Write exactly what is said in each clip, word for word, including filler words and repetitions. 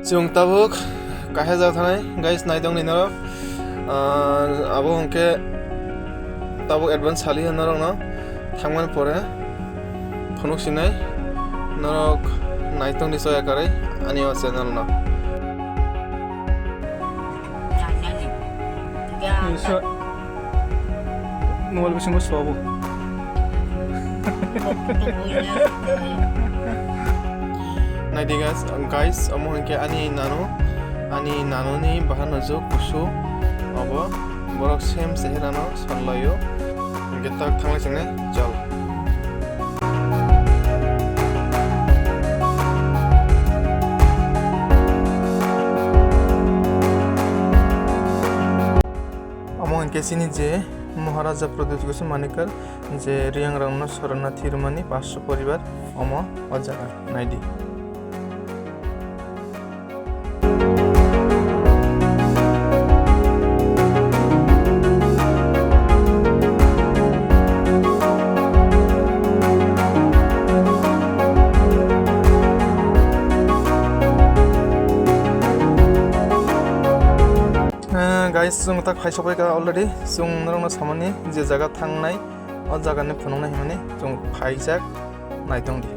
Chwng tabuk kaisa jaga thanai, guys, naitongdi norok. Ah, abo hwnkhe tabuk advance saliya norokno, thangmani pore phunuk sinai norok naitongdi soya kwrwi ani o channel no. Mobile bisingo sobo. Naidi guys, guys, omo hwnkhe ani nanu, ani nanuni bahano juk kusu obo, borok same cheherano sonlaio. Hwnkhe tak thanglai chingnai, chal. Omo hwnkhe chini je Maharaja Pradyut Kishore Manikar je Riyangrangno sorona thirmani paanch sho poribar omo o jaga naidi. Ah, guys, chwng tak phai sopai kha already. Chwng norokno samani je jaga thangnai, o jagani phunuknai hinmani chwng phaijak, naitongdi.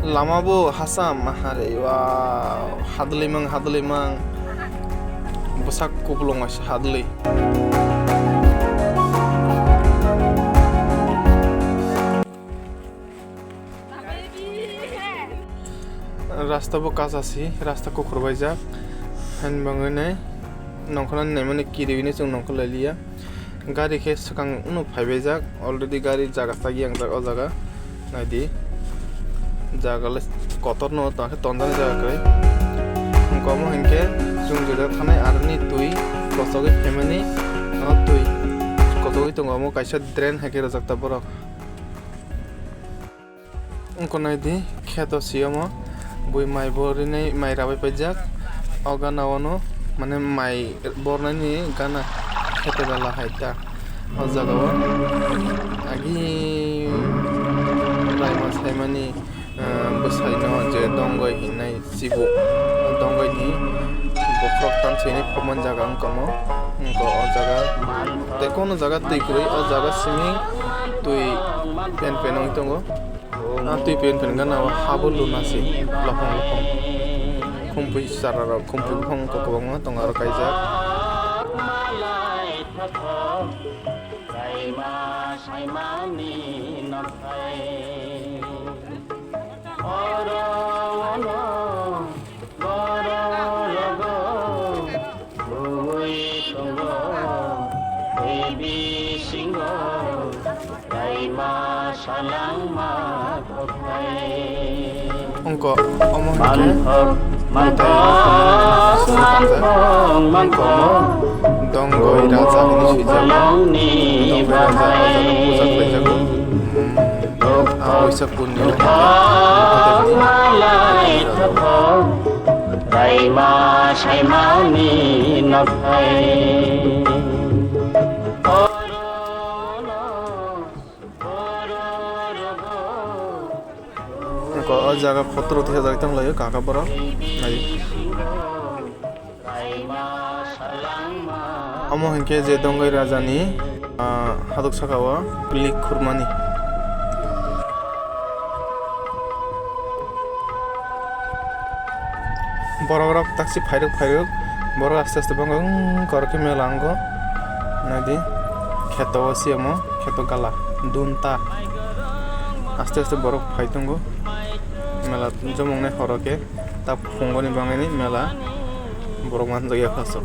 Lama bo hasam, ahare, wow, hadwlwi mang, hadwlwi mang. Bwsak kupulung waisa hadwlwi. Rasta bo kacha si, rasta kukhur baijak. Hani bangwi nai nongkhornani naimani kiriwi nai chwng nongkhor lai liya. Gari khe swkang uno phaibaijak, already gari jaga sagi ang jak o jaga. Naidi. Jaga le kotor no, tamo khe tonjani jaga kwrwi. Wngkha omo hinkhe chwng je jaga thanai aroni twi kochogwi phaimani, o twi kochogwi tongo, omo kaisa drain hai khe rwjak ta borok. Wngkha naidi, kheto si omo bui mai bo rinai mai rabai paijak. O gana ono, mane, mai bornani gana kheto gala hai ta. O jaga o agi raima saimani, ah, bwsai no je dongoi hinai. Chibuk dongoi ni bokhorok tamsini phobman jaga wngkha omo. Wngkha o jaga tei kono jaga twi kwrwi, o jaga simi twi pen pen wng tongo. A twi pen pen gana o habo luna se lophang lophang. Khumpui chara rok, khumpui buphang wngkha kwbangma tongo aro kaijak. Oro ono borok rogo bui tongo, tei bisingo kaima salangma kothai. Wngkha omo hinkhe manthok, manthok, manthok, manthok, dongoi raja hinwi swijak. Dongoi raja, raja no puja khlaijago. Hmm. Kaisa punni Raima saimani nokhai. Ko o jaga photo rok tiha jagwi tonglaio, kaka borok nai. Omo hinkhe je Dongoi Raja ni, ah, haduk saka o klik khurmani. Borok rok taksi phairuk phairuk, borok aste aste bangkha, wng, korokhe mela wngo. Naidi, kheto o siyamo, kheto gala, dunta. Aste aste borok phai tongo. Mela jomong nai horo khe. Ta phungoni bangwi ni mela borok manjakya phaso.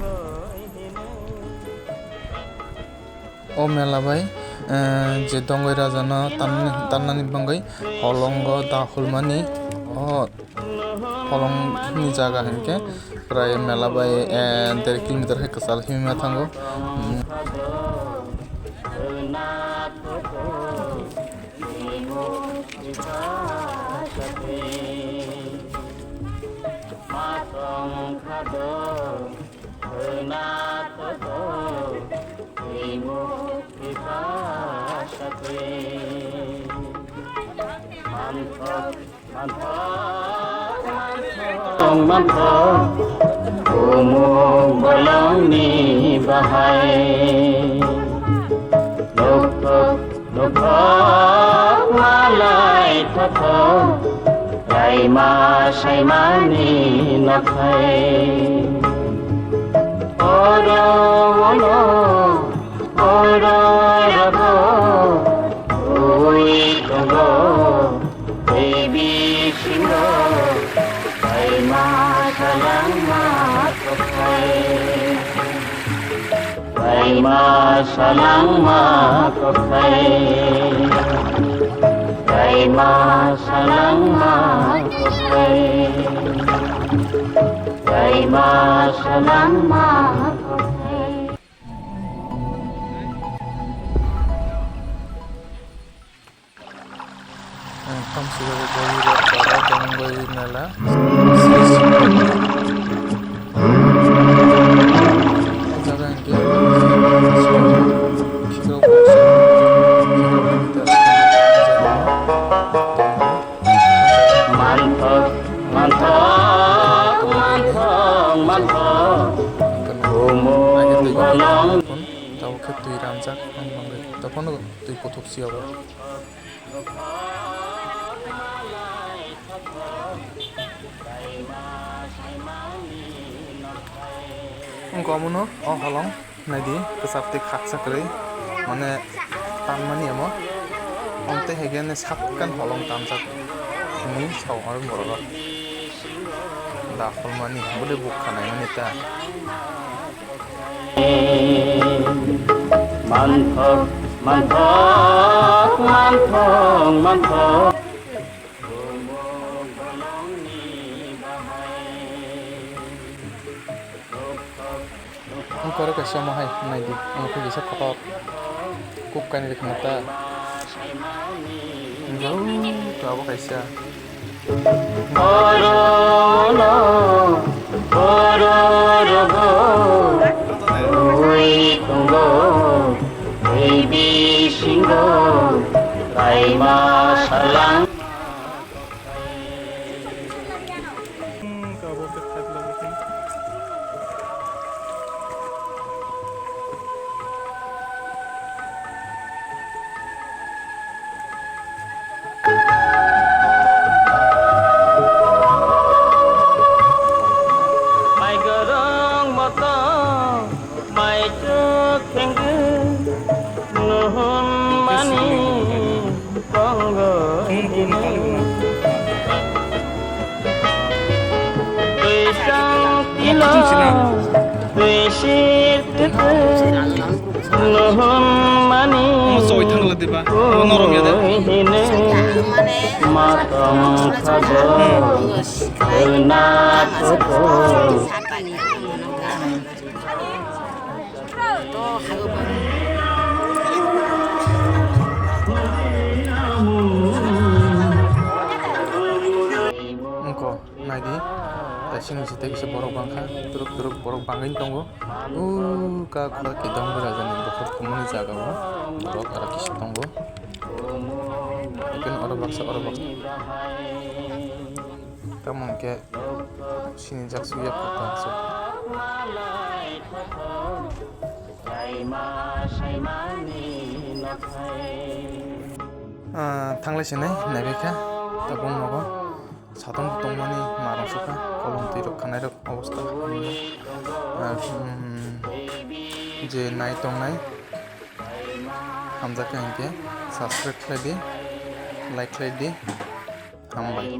O mela bai, eh, je Dongoi Raja no tan-, tannani bangwi holongo da hulmani o holong ni jaga hinkhe prai mela bai, eh, der kilometer hai kwchal himma thango. Hmm. Tong mantho, umung bolongni bahai. Nokthok, nokthok, malai thothok, raima saimani nokhai. Oro ono, oro rogo, ui tongo. Tei bisingo kaima salangma kothai. Kaima salangma kothai. Kaima salangma kothai. Kaima salangma kothai. Ang tamsugwi bwrwi rok bara dongwi mela. O jaga hwnkhe khikrok boxing, khikrok boxing. Manthok, manthok, manthok, manthok. Tabuk khe twi ramjak, ang bangwi. Tei phano twi kuthuk si abo. Wngkha omono o holong naidi, kwchak tei khaksa kwrwi, mane tanmani amo. Omo tei hai khe sakkan holong tangjak hinwi sao aro borok rok. Da holmani bwdwi bukha naimani ta. Manthok, manthok, manthok, manthok. Ang korok kaisa omo hai naidi, omo khe kisa kotor. Kuk kainwi rwkha ta. Jao, to abo kaisa. Oro no, oro rogo, ui tongo, tei bisingo, kaima salang. Mai gorong moto, mai tuk thengge, nuhun mani tongo hini. Twi chang tilo, twi sir twi twi. Nuhun mani omo choi thangla diba? Omo norok ya de. Hine matang khajo, hmm, khna thoto. Wngkha. Naidi, taising ni site kisa borok bangkha, turuk turuk borok bangwi tongo. Uka khula kidong bwrajani bokhok tongmani jaga o borok aro kisa tongo. Haikhe oro baksa, oro baksa. Tamo hwnkhe sinijak suya kha tangso. Ah, thanglai sinai, naibaikha, tabuk nogo. Satung bo tongmani marang sukha, kolom twi rok khanai rok obosta. Ah, um, je nai tongnai hamjakha hinkhe subscribe khlai di, like khlai di, hambai.